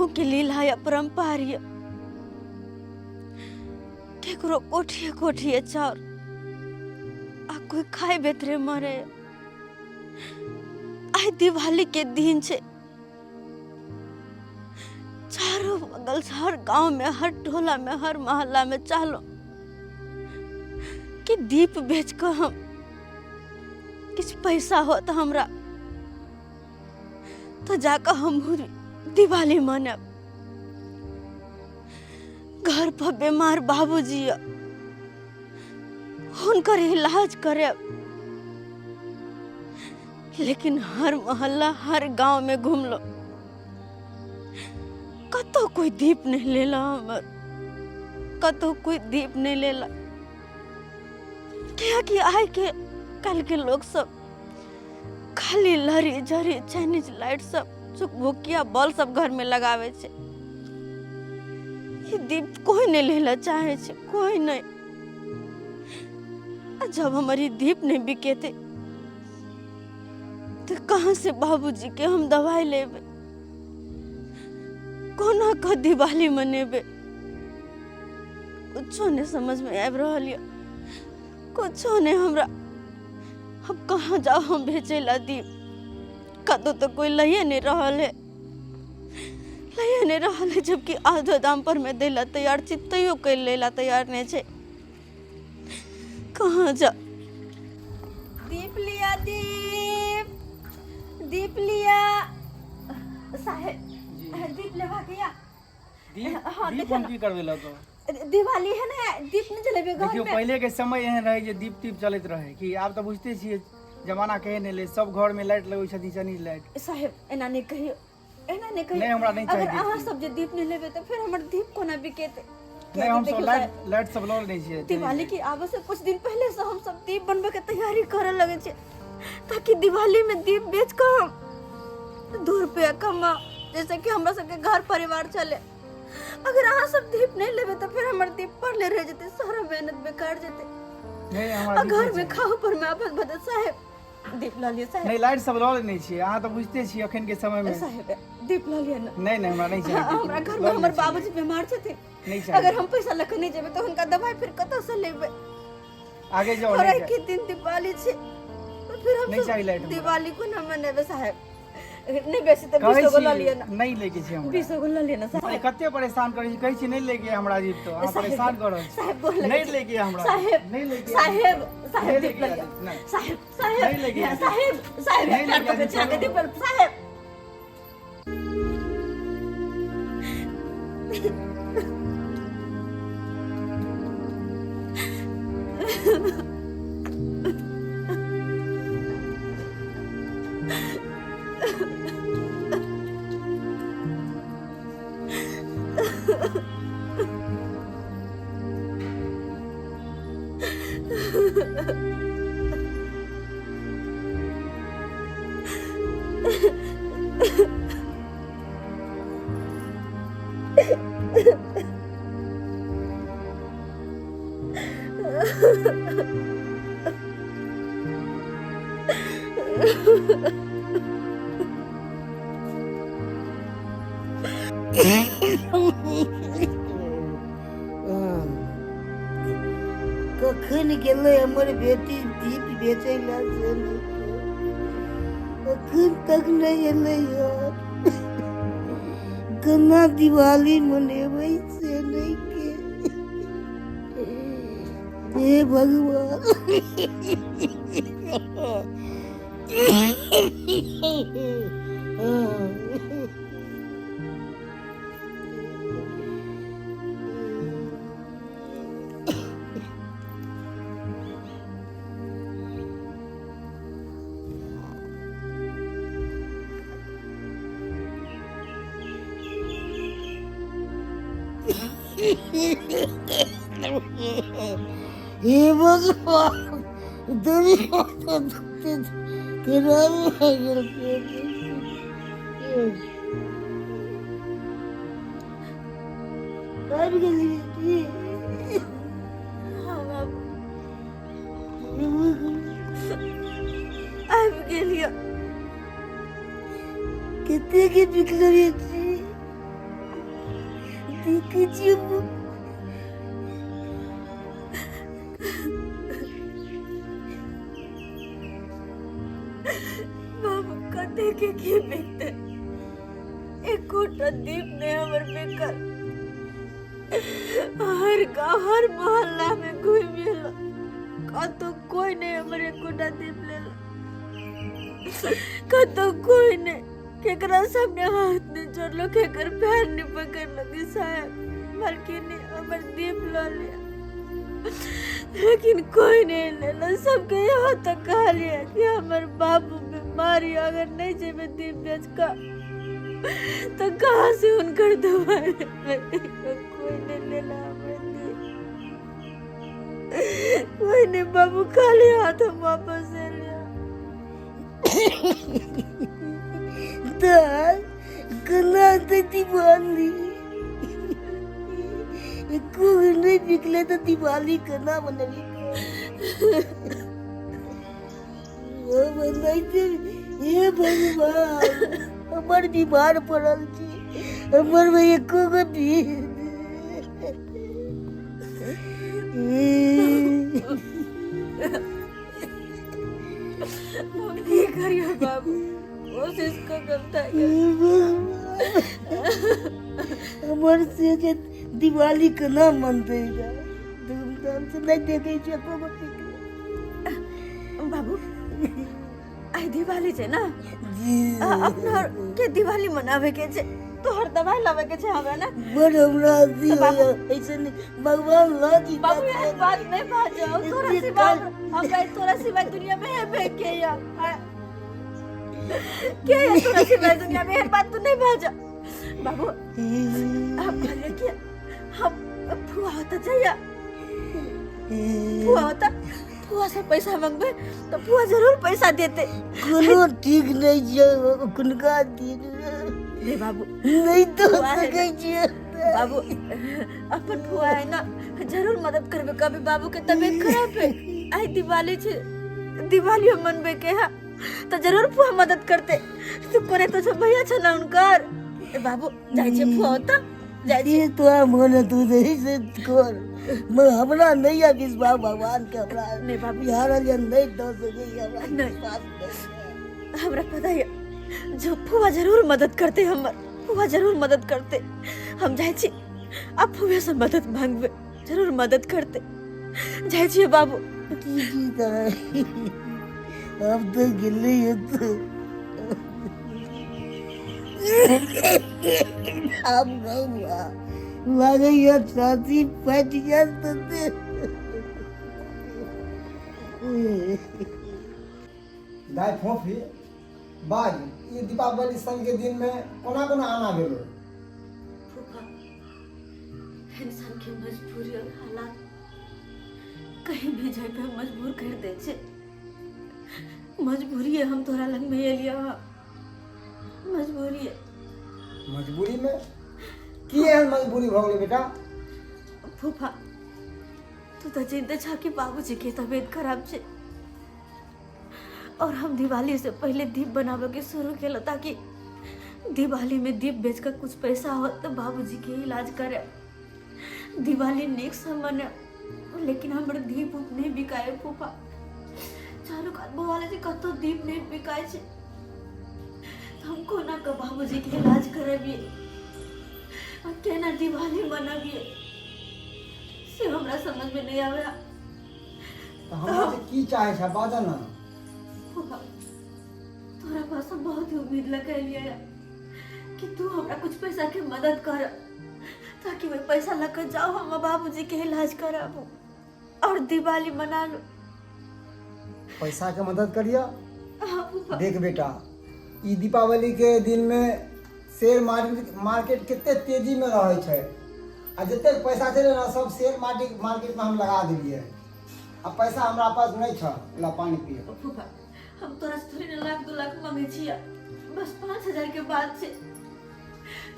अहूँके लीला या परम्पार यऽ। केकरो कोठिए कोठिए चाउर आ कोई खाए बेतरे मरे। आइ दिवाली के दिन छै, चारों बगल से हर गांव में हर टोला में हर मोहल्ला में चाहलो कि दीप बेच कऽ हम किछु पैसा होत हमरा तो जाकऽ हम दिवाली मनायब। घर पर बीमार बाबूजी यऽ, हुनकर इलाज करब, लेकिन हर मोहल्ला हर गांव में घुमलो कतौ कोई दीप नहीं लेला हमर, कतौ कोई दीप नहीं लेला। कियाकि आइ के कल के लोग सब खाली लड़ी झड़ी चाइनीज लाइट सब चुकभुकिया बल्ब सब घर में लगावे छै। ई दीप कोई नहीं लेला चाहे छै, कोई नहीं। आ जब हमर ई दीप नहीं बिकेते तो कहाँ से बाबूजी के हम दवाई लेबे, कोना कऽ दिवाली मनेबे? कुछो नहीं समझ में आबि रहल यऽ, कुछो नहीं हमरा। अब कहाँ जाओ हम बेचे ला दीप? कतौ तो कोई लइए नहीं रहल है, लइए नहीं रहल है, जबकि आधो दाम पर में दै ला तैयार छी, तैयो कोई लै ला तैयार नहीं छै। कहाँ जा? दीप लिया, दीप, दीप लिया साहेब, दीप लेबा के या? दीप? हाँ, दीप देखियौ हम ना। की करबै लऽ कऽ? दिवाली है ना, दीप नहीं जलेबे घर देखियौ में? पहिले के समय एहन रहै जे दीप तीप चलैत रहै कि आब तऽ बुझिते छियै जमाना केहन एलै, सब घर में लाइट लगबै छथिन, चाइनीज लाइट। साहेब एना नहीं कहियो, एना नहीं कहियो। नहीं, हमरा नहीं चाही अगर दीप। अहाँ सब जे दीप नहीं लेबे तो फिर हमर दीप कोना बिकेते? नहीं, हम सब देखियौ लाइट साहेब, लाइट सब लऽ लै छियै। दिवाली के आबे से कुछ दिन पहले से हम सब दीप बनबे के तैयारी करे लगे छियै ताकि दिवाली में दीप बेच कऽ हम 2 रुपया कमा, जैसे कि हमरा सबके घर परिवार चले। अगर अहाँ सब दीप नहीं लेबे तो फिर हमर दीप पर ले रह जेते, सारा मेहनत बेकार जेते। नहीं, हमरा आ दीप घर नहीं में चाही। खाओ पर में आपस बदल। साहेब दीप लऽ लिअ साहेब। नहीं, लाइट सब लऽ लेने छियै, अहाँ तऽ बुझिते छियै अखन के समय में। साहेब दीप लऽ लिअ ना। नहीं नहीं, हमरा नहीं चाही दीप। हमरा घर लऽ में लेने हमर छियै। बाबूजी बीमार छथिन, नहीं चाही। अगर हम पैसा लऽ कऽ नहीं जेबै तऽ हुनका दवाई फिर कतऽ से लेबै? आगे जाओ। और नहीं आइ चाही। के दिन दिवाली छै तऽ फिर हम नहीं सब चाही लाइट हमरा। दिवाली कोना मनेबै साहेब? नहीं बेसी तऽ कहै 20 गो लऽ छी लिअ ना। नहीं लैके छै हमरा। 20 गो लऽ लिअ ना साहेब। अरे कते परेशान करै छी, कहै छी नहीं लैके हमरा दीप तो अहाँ साहेब, परेशान कऽ रहल छी। साहेब गोर लगै नहीं छी। लैके हमरा। साहेब, नहीं लैके। साहेब, साहेब नहीं दीप लऽ लैके लिअ। नहीं। साहेब, साहेब, नहीं लैके। साहेब, साहेब, नहीं पैर लैके। पकड़ै छी अहाँके, दीप लऽ- साहेब। कखन गेलै हमर बेटी दीप बेचै लए से नहि, अखन तक नहि एलै यार। केना दिवाली मनेबै से नहि के। हे भगवान। हे भगवान, दुनिया केना भए गेल? आबि गेली की? हाँ बाबू, आबि गेलियै। कते के बिकलो बेटी? देखै छियै। बाबू, कते के की बिकते, एकोटा दीप नहीं हमर बिकल। हर गांव हर मोहल्ला में घूम गेलो, कतौ कोई नहीं हमर एकोटा दीप लेलो, कतौ कोई नहीं। केकरा सामने हाथ नहीं जोड़लो, केकर पैर नहीं पकड़लो कि साहब मालकिनी हमर दीप ल लिया, लेकिन कोई नहीं लेलो। सबके यहाँ तक कहलिए कि हमर बाबू बीमारी, अगर नहीं जेबे दीप बेच का तो कहाँ से हुनकर दवाई लेबै? कोई नहीं लेला हमर दीप, कोई नहीं। बाबू, खाली हाथ हम वापस एलिया। दाय, केना हेतै दिवाली? एको गो नहि बिकलै तऽ दिवाली केना मनेबै? हे भगवान, हमर बीमार पड़ल छी, हमर में एको गो दिन। हम की करियो बाबू, कोशिश कऽ के हमर से जे दिवाली केना मनतै गे? धूमधाम से नहि देखै छियै एको गो पिकनिक। बाबू, आइ दिवाली छै ने? जी। अपना के दिवाली मनावे के छै, तोहर दवाई लावे के छै हमरा ने। बड़ हमरा अथी तऽ बाबू- होइया, ऐसे नहि भगवान लऽ जी। बाबू, एहन बात नहीं बाजो। तोरा एते सिवा हमरा तोरा सिवा दुनिया में है के या के या तोरा सिवा दुनिया में, एहन बात तू नहीं बाजो बाबू। हम कहलिए कि हम फुआ होता जाइया, फुआ होता, फुआ से पैसा मंगबे तो फुआ जरूर पैसा देते। कोनो ठीक नहि छै हुनका दिन। नहीं बाबू, नहि दऽ फुआ है सकै छियै। बाबू, अपन फुआ है ना, जरूर मदद करबे। कभी बाबू के तबीयत खराब है, आई दिवाली छे, दिवाली हम मनबे के है, तो जरूर फुआ मदद करते। तू कोने तो सब भैया छ ना उनकर। ए बाबू, जाइ छे फुआ होता, जाइ छे। जे तोरा मन तू से कर, मगर हमरा नहि यऽ विश्वास भगवान के हमरा। नहीं बाबू। बिहार जे नहि दऽ सकैए हमरा। नहि। विश्वास नहि। हमरा पता है जो फुआ जरूर मदद करते, हमर फुआ जरूर मदद करते। हम जाइ छी अब फुआ से मदद मांगबे, जरूर मदद करते। जाइ छी बाबू। की की तरह अब तऽ गेलै तऽ आब गौआ लागैया छाती फाटि जायत तऽ। दाइ फोफी, बाज, ई दीपावली संग के दिनमे कोना कोना आना गेलो? फूफा, इंसान के मजबूरी और हालात कहीं भी जाए पे मजबूर कर दे छे। मजबूरी है, हम तोरा लग में एलिया, मजबूरी है। मजबूरीमे की एहन मजबूरी भऽ गेलै बेटा? फूफा, तू तो चिंता छा कि बाबूजी के तबीयत खराब छे और हम दिवाली से पहले दीप बनावे के शुरू केलो ताकि दिवाली में दीप बेच कर कुछ पैसा हो तो बाबूजी के इलाज करे, दिवाली नेक से मने। लेकिन हमर दीप उप नहीं बिकाए फूफा। चारू कात बौआले छै, कतौ दीप नहीं बिकाए छै, तऽ हम कोना के बाबूजी के इलाज करबियै आ केना दिवाली मनबियै, से हमरा समझ में नहीं आवे। तऽ हमरा से की चाहै छै, बाजऽ ने। फूफा, तोरा पास हम बहुत ही उम्मीद लगेलियै कि तू हमरा कुछ पैसा के मदद कर ताकि वही पैसा लग जाओ हम बाबूजी के इलाज कराबू और दिवाली मना लू। पैसा के मदद करियो? हाँ फूफा। देख बेटा, ई दीपावली के दिन में शेयर मार्केट कते तेजी में रहै छै आ जतेक पैसा छलै ने, सब शेयर मार्केट में हम लगा देलियै। आ पैसा हमरा पास नहि छ। ला, पानी पियो। फूफा, हम तोरा से थोड़ी ना लाख 2 लाख मांगे छियै, बस 5,000 के बात छै।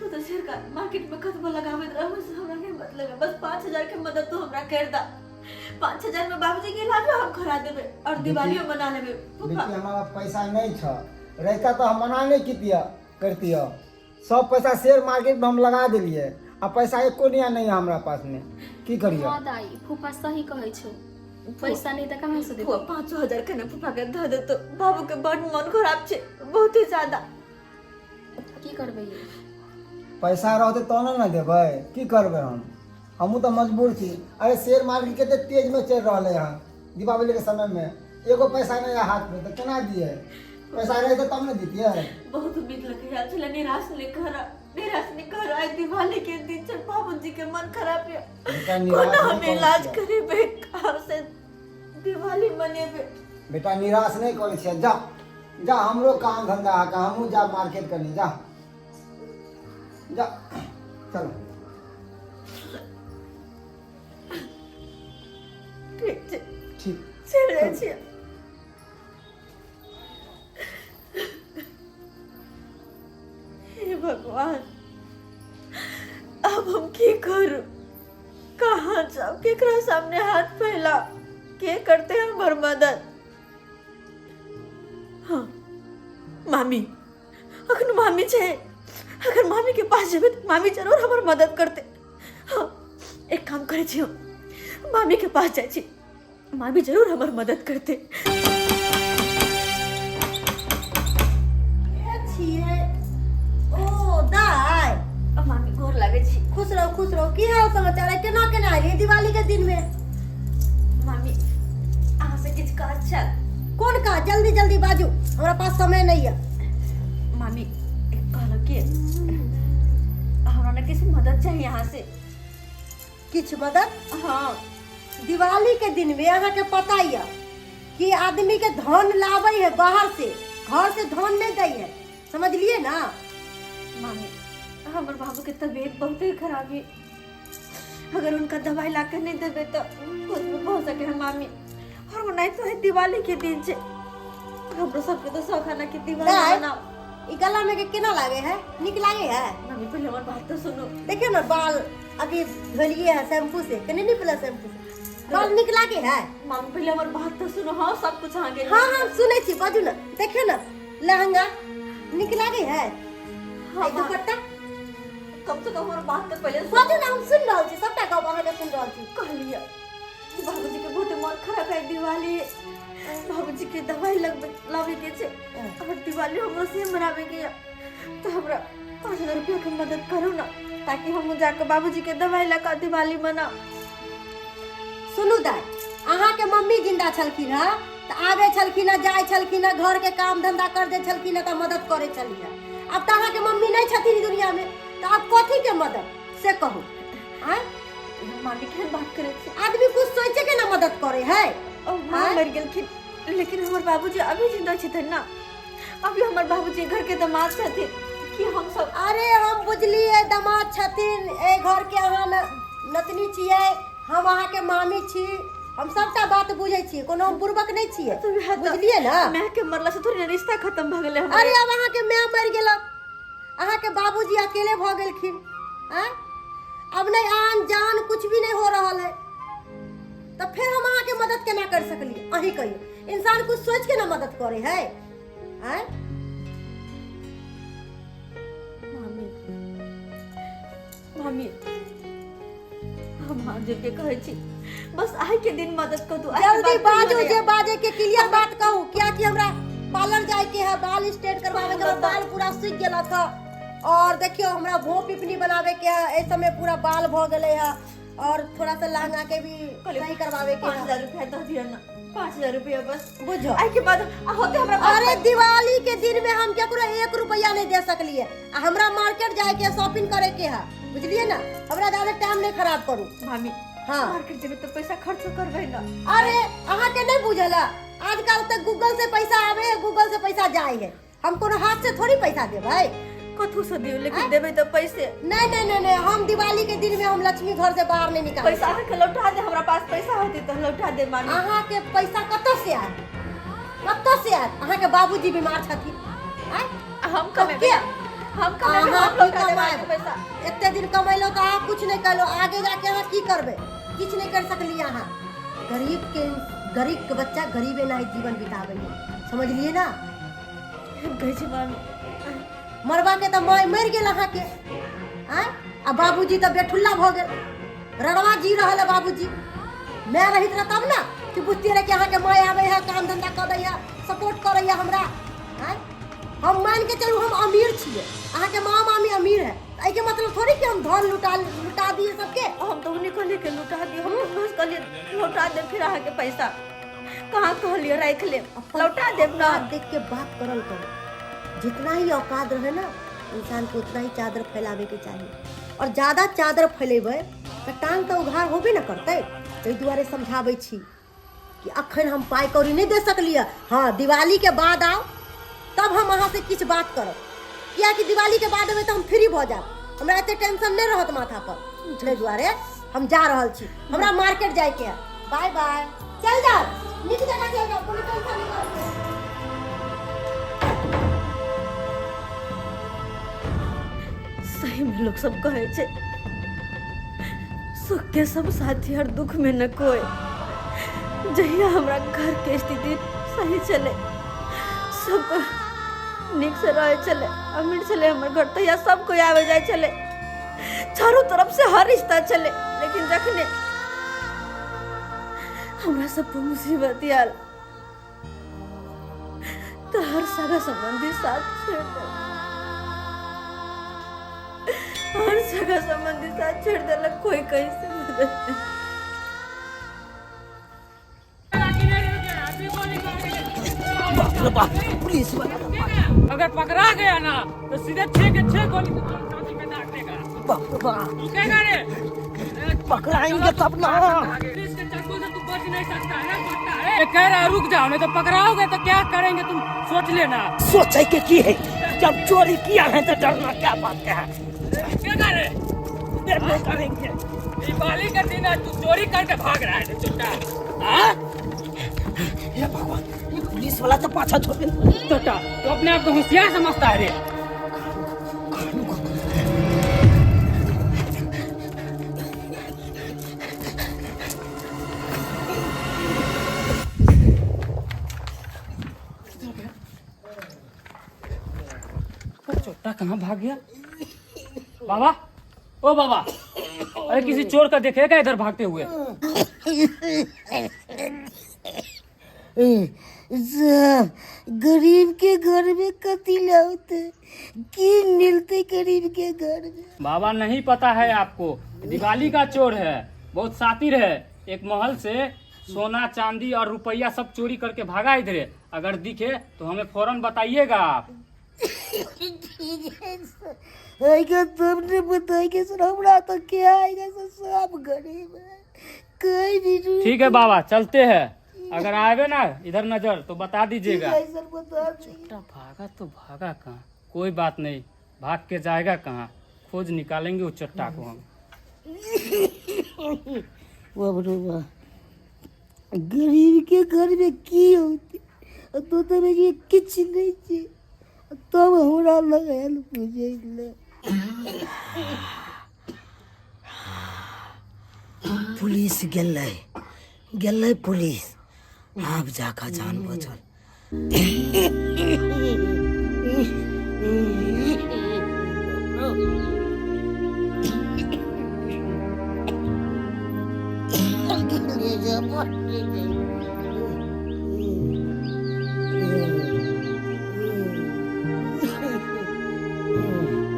तू तो शेयर का मार्केट में कतबो लगाबैत रहबो से हमरा नहीं मतलब है। बस 5,000 के मदद तू हमरा कर दा। 5,000 में बाबूजी के इलाज हम करा देबे और दिवालियो मना लेबे फूफा। देखिए, हमारा पैसा नहीं छ, रहता तो हम मना नहीं कीतिय करतिय। सब पैसा शेयर मार्केट में हम लगा देलियै। आ पैसा एको नया नहि है हमरा पासमे, की करियै? हँ दाइ, फूफा सही कहै छौ, पैसा नहीं तऽ कहाँ से देबो? फुआ, 5,000 के ने फूफा के धऽ देतो, बाबू के बड मन खराब छै, बहुते ज्यादा। की करबै ये? पैसा रहतै तहने ने देबै। की करबै हम? हमहूँ तऽ मजबूर छी। अरे, शेयर मार्केट कते तेजमे चलि रहलै हँ दीपावलीके समयमे, एगो पैसा नहि है हाथमे तऽ केना दियै? पैसा रहितै तब ने दितियै। बहुत उम्मीद लगे आयल छलै। निराश नहि कर, निराश नहि कर। आइ दिवाली के दिन छै, बाबूजी के मन खराब यऽ। बेटा, निराश कोना नहि हम करै इलाज छियै। करेबै, कहाँ से दिवाली मनेबै? बेटा, निराश नहि करै छियै। जा जा, हमरो काम धंधा है, हमहूँ जा मार्केट कनी। जा जा, चलो। ठीक छै। ठीक। चलि जाइ छियै। हे भगवान, अब हम की करू? कहाँ जाऊ? केकरा सामने हाथ फैला? के करते हमर मदद? हाँ, मामी। अखन मामी छै, अगर मामी के पास जेबै तऽ मामी जरूर हमर मदद करते। हाँ, एक काम करै छी, हम मामी के पास जाइ छी, मामी जरूर हमर मदद करते। के छियै? ओ दाइ। मामी, गोर लागै छी। खुश रहू, खुश रहू। की हाल समाचार है? केना केना एलियै दिवाली के दिन में? मामी, अहाँ से किछु काज छल। कोन काज? जल्दी जल्दी बाजू, हमरा पास समय नहीं है। मामी, कहलहुँ कि हमरा ने किछु मदद चाही अहाँ से। किछु मदद? हाँ। दिवाली के दिन में अहाँ के पता यऽ कि आदमी के धन लाबै है बाहर से, घर से धन नहीं दै है, समझलिए ना? मामी, हमर बाबू के तबीयत बहुते खराब है। अगर उनका दवाई ला के नहीं देबे तो कुछ भी हो सके है मामी। और वो नहीं तो है, दिवाली के दिन छे, हमरो सबके तो शौक है ना कि दिवाली दाइ, मनाओ। ई गला में के केना लागे है? निक लागे है? मामी, पहले हमर बात तो सुनो। देखियो ना, बाल अभी धोलिए है शैम्पू से, कने नहीं पला शैम्पू से बाल निक लागे है? मामी, पहले हमर बात तो सुनो। हाँ, सब कुछ अहाँ के। हाँ हाँ, सुनै छी, बाजू ना। देखियो ना, लहंगा निक लागे है? हाँ। ई दुपट्टा? कम से कम हमर बात तो पहले सुनो। बाजू ना, हम सुन रहल छी, सबटा गप अहाँके सुन रहल छी। कहलिए कि बाबूजी के बहुत मन खराब है, दिवाली, बाबूजी के दवाई लगबे लावे के छे और दिवाली हमरो से मनावे के या, तो हमरा 5,000 रुपया के मदद करू ना, ताकि हम जाके बाबूजी के दवाई ला के दिवाली मनाओ। सुनू दाइ, अहाँके मम्मी जिंदा छलखिन हँ तऽ आबै छलखिन हँ, जाइ छलखिन हँ, घरके काम धंधा कर दै छलखिन हँ तऽ मदद करै छलियै हँ। आब तऽ अहाँके मम्मी नहि छथिन ई दुनियामे, तऽ आब कथीके मदद से कहू? आँय? मामी, केहन बात करै छी? आदमी कुछ सोचे के ना मदद करे है। ओ माँ आँय? मरि गेलखिन, लेकिन हमर बाबूजी अभी जिंदा छथिन ना। अभी हमर बाबूजी घर के दामाद छथिन कि हम सब। अरे, हम बुझलियै, दामाद छथिन एहि घर के, अहाँ नतनी छियै, हम अहाँके मामी छी, हम सबटा बात बुझै छियै, कोनो हम बुड़बक नहि छियै। तऽ वएह तऽ। बुझलियै ना? माय के मरला से थोड़ी ना रिश्ता खत्म भऽ गेलै हमर। अरे, आब अहाँके माय मरि गेलक, अहाँके बाबूजी अकेले भऽ गेलखिन। आँय, अब नहि आन जान कुछ भी नहीं हो रहल है, तऽ फेर हम अहाँके मदद केना कर सकली? अहीं कहियौ, इंसान कुछ सोच के ना मदद करे है? आँय? मामी, मामी, हम हाथ जोड़ के कहै छी, बस आइ के दिन मदद कर दू। आइ के जल्दी बाद कहियो बाजू नहि। जे बाजे के, क्लियर बात कहू, कियाकि हमरा पार्लर जाय के है, बाल स्ट्रेट करवावे के है, बाल पूरा सूख गेलक है। और देखियो, हमरा भों पिपनी बनावे के है, एहि समय पूरा बाल भ गेलै है, और थोड़ा सा लहंगा के भी सही करवावे के पाँच है। हजार रुपया दऽ दिअ ना, 5,000 रुपया बस। बुझो। आइ के बाद आ होते हमरा पास। अरे, दिवाली के दिन में हम केकरो एक रुपया नहीं दे सकलिए, आ हमरा मार्केट जाय के, शॉपिंग करे के है, बुझलिए ना? हमरा ज्यादा टाइम नहीं खराब करू। मामी, हाँ। मार्केट जेबै तऽ पैसा खर्च करबै ना। अरे, अहाँ के नहीं बुझल है? आजकल तऽ गूगल से पैसा आवे है, गूगल से पैसा जाए है, हम कोनो हाथ से थोड़ी पैसा देबै। कथू से दियौ, लेकिन देबै तऽ पैसे। नहीं नहीं नहीं नहीं, हम दिवाली के दिन में हम लक्ष्मी घर से बाहर नहीं निकाल। पैसा अहाँके लौटा दे, हमरा पास पैसा होतै तऽ लौटा दे मामी। अहाँ के पैसा कतऽ से आयत? कतऽ से आयत? अहाँ के बाबूजी बीमार छथिन, आँय? हम कमेबै। के? हम कमेबै। अहाँ हम की लौटा देब कमायब? अहाँके पैसा। एते दिन कमैलो तऽ अहाँ कुछ नहीं कयलो, आगे जाके अहाँ की करबै? किछु नहीं कर सकलियै अहाँ। गरीब के गरीब के बच्चा गरीबे नहीं जीवन बिताबै है, समझलिए ना? हम कहै छी मामी। मरबा के तऽ माय मरि गेल अहाँके, आँय? आ बाबूजी तऽ बेठुल्ला भऽ गेल, रड़वा जी रहल है बाबूजी। माय रहित रह तब ने कि बुझतियै रहे कि अहाँके माय आबै है, काम धंधा कऽ दै है, सपोर्ट करै है हमरा। आँय, हम मान के चलू हम अमीर छियै, अहाँके माँ मामी अमीर है, तऽ एहिके मतलब थोड़ी कि हम धन लुटा लुटा दिए सबके। हम तऽ उन्हीं कहलियै कि लुटा दियौ, हम तऽ बस कहलियै लौटा देब फिर अहाँके पैसा। कहाँ कहलियै राखि लेब, लौटा देब ना। औकात देख के बात करल करो, जितना ही औकात रहे ना इंसान के उतना ही चादर फैलावे के चाहिए, और ज्यादा चादर फैलेबै तऽ टांग तऽ उघार होबे न करतै। ताहि दुआरे समझाबै छी कि अखन हम पाइ कौड़ी नहि दे सकलियै। हँ, दिवाली के बाद आउ तब हम अहाँ से किछु बात करब, कियाकि दिवाली के बाद एबै तऽ हम फ्री भऽ जायब, हमरा एते टेंशन नहि रहत माथा पर। ताहि दुआरे हम जा रहल छी, हमरा मार्केट जाइके है। बाय बाय, चल जाओ, नीक जगह चल जाओ, कोनो टेंशन नहीं करके। सही में लोग सब कहै छै सुख के सब साथी और दुख में न कोई। जहिया हमरा घर के स्थिति सही चले, सब कोई नीक से रहे छलै, अमीर छलै हमर घर, तहिया सब कोई आवे जाय छलै, चारों तरफ से हर रिश्ता छलै। लेकिन जखने हमरा सब पर मुसीबत आयल तो हर सगा संबंधी साथ छोड़ देलक, हर सगा संबंधी साथ छोड़ देलक, कोई कहीं से मदद नहीं। पुलिस वाला अगर पकड़ा गया ना तो सीधे छह के छह गोली छाती में दाग देगा। बाप रे बाप, रुकेगा रे, पकड़ाएंगे तब ना। पुलिस के चक्कू से तू बच नहीं सकता है, कुत्ता है। ये कह रहा है रुक जाओ, नहीं तो पकड़ाओगे तो क्या करेंगे तुम सोच लेना। सोचे के की है, जब चोरी किया है तो डरना क्या बात है। रुकेगा रे, नहीं करेंगे। दिवाली का दिन है, तू चोरी करके भाग रहा है चुट्टा। हाँ? हे भगवान, ये पुलिस वाला तो पाछा छोड़ दे। चुट्टा तू अपने आप को होशियार समझता है रे। चुट्टा कहाँ भाग गया? बाबा, ओ बाबा, अरे किसी चोर का देखेगा इधर भागते हुए? साहब, गरीब के घर में कथी लाते, की मिलते गरीब के घर में? बाबा नहीं पता है आपको, दिवाली का चोर है, बहुत शातिर है। एक महल से सोना चांदी और रुपया सब चोरी करके भागा इधरे। अगर दिखे तो हमें फौरन बताइएगा आप। ठीक है सर, आएगा तुमने बताएगा सर, हमरा तो क्या आएगा सर, सब गरीब है, कोई भी नहीं। ठीक है बाबा, चलते हैं। अगर आवे ना इधर नजर तो बता दीजिएगा। ठीक है सर, बता दीजिए। छोटा भागा तो भागा कहाँ, कोई बात नहीं, भाग के जाएगा कहाँ, खोज निकालेंगे उस चट्टा को हम। बाप रे बाप, गरीब के घर में की होती, तो तो ये किछ नहीं छे, तब हमरा लग आयल पूछे ले। पुलिस गेलै, गेलै पुलिस, आब जाकर जान बचल।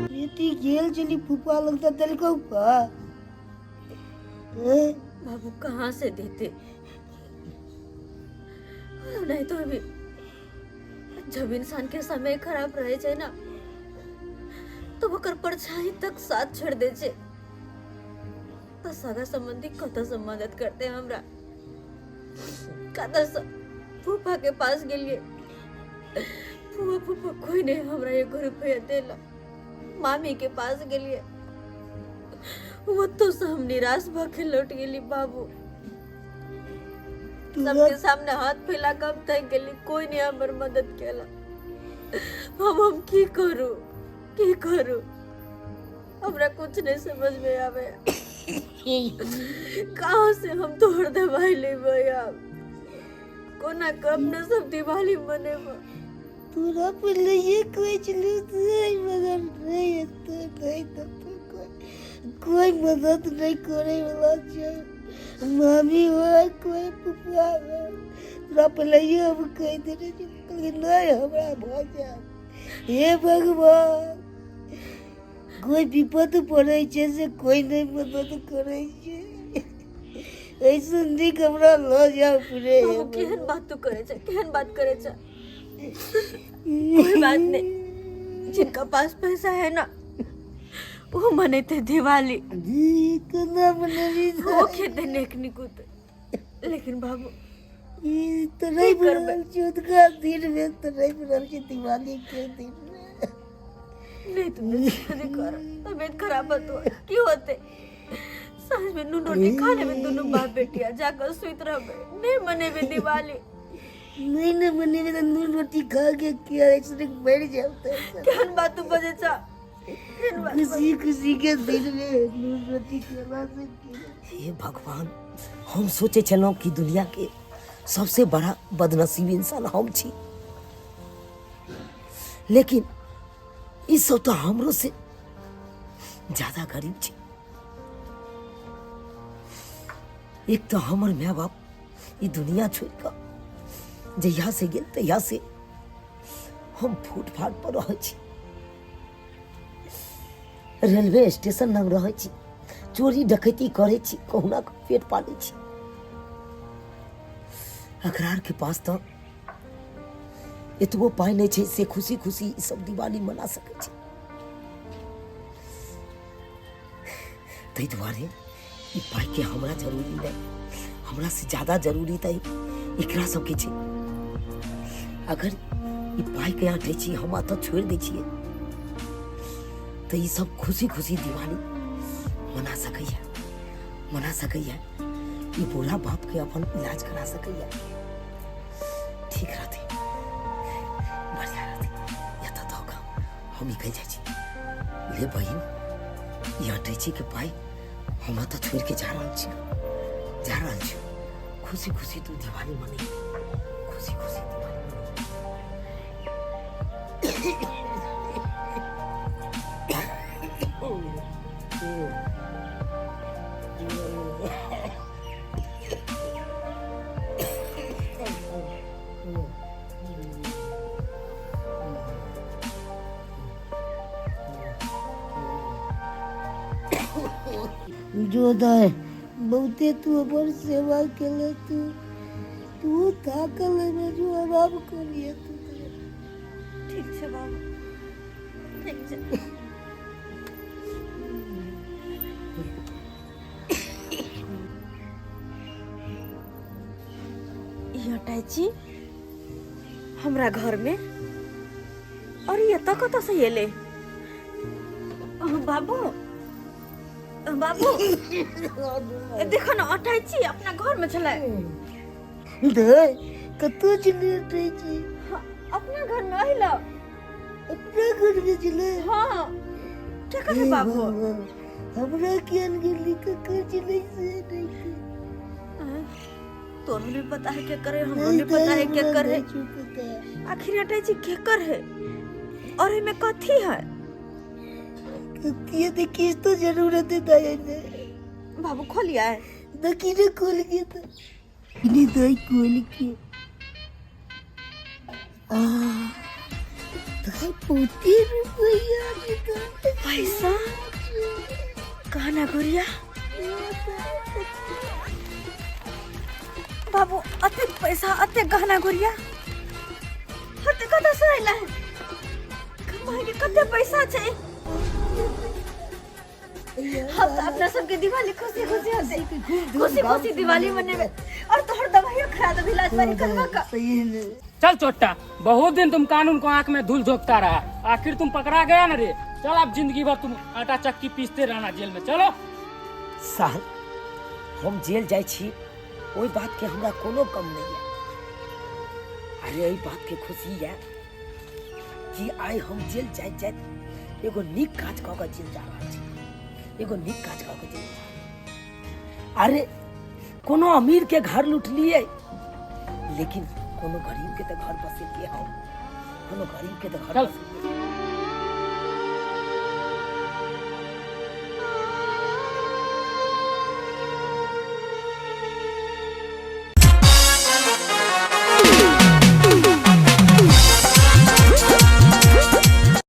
बेटी गेल छली फूफा लग तऽ देलकौ पा? बाबू कहाँ से देते, नहीं तो अभी जब इंसान के समय खराब रहे छै ना तो ओकर परछाई तक साथ छोड़ दे छै। तो सगा संबंधी कतऽ से मदद करते हमरा, कतऽ से? फूफा के पास गेलिए, फूफा फूफा कोई नहीं हमरा एगो रुपया देला। मामी के पास गेलिए, वो तो से हम निराश भऽ के लौट गेली बाबू। सबके सामने हाथ फैला के हम थक गेली, कोई नहीं हमर मदद केला। हम की करू, की करू, हमरा कुछ नहीं समझ में आवे। कहाँ से हम तोहर दवाई लेबै आब, कोना के अपने सब दिवाली मनेबै? तोरा पहिले ये कहै छलियौ से, मगर नहि एतौ, नहि देतौ कोइ। कोई मदद नहीं करे वाला छै। मामी हो कोई फुफा हो, तोरा पहले हम कहि देने छियौ, कहलकै नहि हमरा भऽ जायत। हे भगवान, कोई विपद पड़ै छै से कोई नहि मदद करै छै। ऐसन नीक हमरा लऽ जाउ रे। बाबू केहन बात तू करे छै, केहन बात करे छै। कोई बात नहीं, जिनका पास पैसा है ना वो मनेते दिवाली। जी केना मनेबी? वो खेते नेक निकुत। लेकिन बाबू ई तऽ नहि की करबै? बनल छै ओतका दिनमे, तऽ नहि बनल छै दिवाली के दिनमे। नहीं तुमने शादी कर, तबीयत खराब होतो की होते? साँझ में नून रोटी खा लेबे दोनों बाप बेटिया, जाकर सुइत रहबे। नहीं मनेबे दिवाली? नहि ने मनेबै तऽ नून रोटी खा के किया ऐसने मरि जायब तऽ? केहन बात तू बजै छ, केहन बात? खुशी खुशी के दिनमे नून रोटी खेला से की? हे भगवान, हम सोचै छलहुँ कि दुनियाके सबसे बड़ा बदनसीब इंसान हम छी, लेकिन ई सब तऽ हमरो से ज्यादा गरीब छी। एक तऽ हमर माय बाप ई दुनिया छोड़ि कऽ जहिया से गेल तहिया से हम फुटपाथ पर रहै छी, रेलवे स्टेशन लग रहै छी, चोरी डकैती करै छी, कहुना कऽ पेट पालै छी। एकरा आरके पास तऽ एतबो पाइ नहि छै से खुशी खुशी ई सब दिवाली मना सकै छै। ताहि दुआरे ई पाइके हमरा जरूरी नहि, हमरा से ज्यादा जरूरी तऽ एकरा सबके छै। अगर ई पाइके आँटै छी हम एतऽ छोड़ि दै छियै तऽ ई सब खुशी खुशी दिवाली मना सकैए, मना सकैए, ई बूढ़ा बापके अपन इलाज करा सकैए। ठीक रहतै, बढ़िया रहतै। एतऽ दऽ कऽ हम निकलि जाइ छी। ले बहिन, ई अटैचीके पाइ हम एतऽ छोड़ि के जा रहल छी, जा रहल छी। खुशी खुशी तू दिवाली मने, खुशी खुशी दिवाली मने। जो दाय, बहुते तू हमर सेवा केले, तू तू थाकल हेबे, जो आराम करिए तू। ठीक छै बाबू, ठीक छै। ई अटैची हमरा घर में और ये एतऽ कतऽ से एलै? बाबू, बाबू, देखो ना, अटैची अपना घर में छलै। दाय, कतऽ छलै अटैची? अपना घर में अहिला। अपना घर में छलै? हाँ, क्या करे बाबू? भगवान, हमरा किया ने गेली, ककर छलै से नहीं। तोरो नहीं पता है क्या करे, हमरो नहीं पता है क्या करे। आखिर अटैची केकर है और एमे कथी है? कथी है? किछ तो जरूरत है दाई ने। बाबू खोलिया है। देखी ने, खोल के तो नहीं दाई, खोल के आ दाई, बहुते रुपया रे दाई। पैसा, कहना गुड़िया। बाबू, अतेक पैसा, अतेक गहना गुड़िया अते कतऽ से अयलै? कमाई के कते पैसा छै? हम तऽ अपना सबके दिवाली खुशी खुशी होते, खुशी खुशी दिवाली मनेबे और तोहर दवाइयो खरा देबे, इलाज पानी करबा का। सही है। चल चोट्टा, बहुत दिन तुम कानून को आंख में धूल झोंकता रहा, आखिर तुम पकड़ा गया ना रे। चल, अब जिंदगी भर तुम आटा चक्की पीसते रहना जेल में। चलो। साहब, हम जेल जाइ छी ओहि बातके हमरा कोनो कम नहि यऽ। अरे, एहि बातके खुशी यऽ कि आइ हम जेल जाइत जाइत एगो नीक काज कऽ कऽ जेल जा रहल छी, एगो नीक काज कऽ कऽ जेल जा रहल। अरे, कोनो अमीर के घर लुटलियै, लेकिन कोनो गरीब के तऽ घर बसेलियै हम, कोनो गरीब के तऽ घर चल। बसेलियै।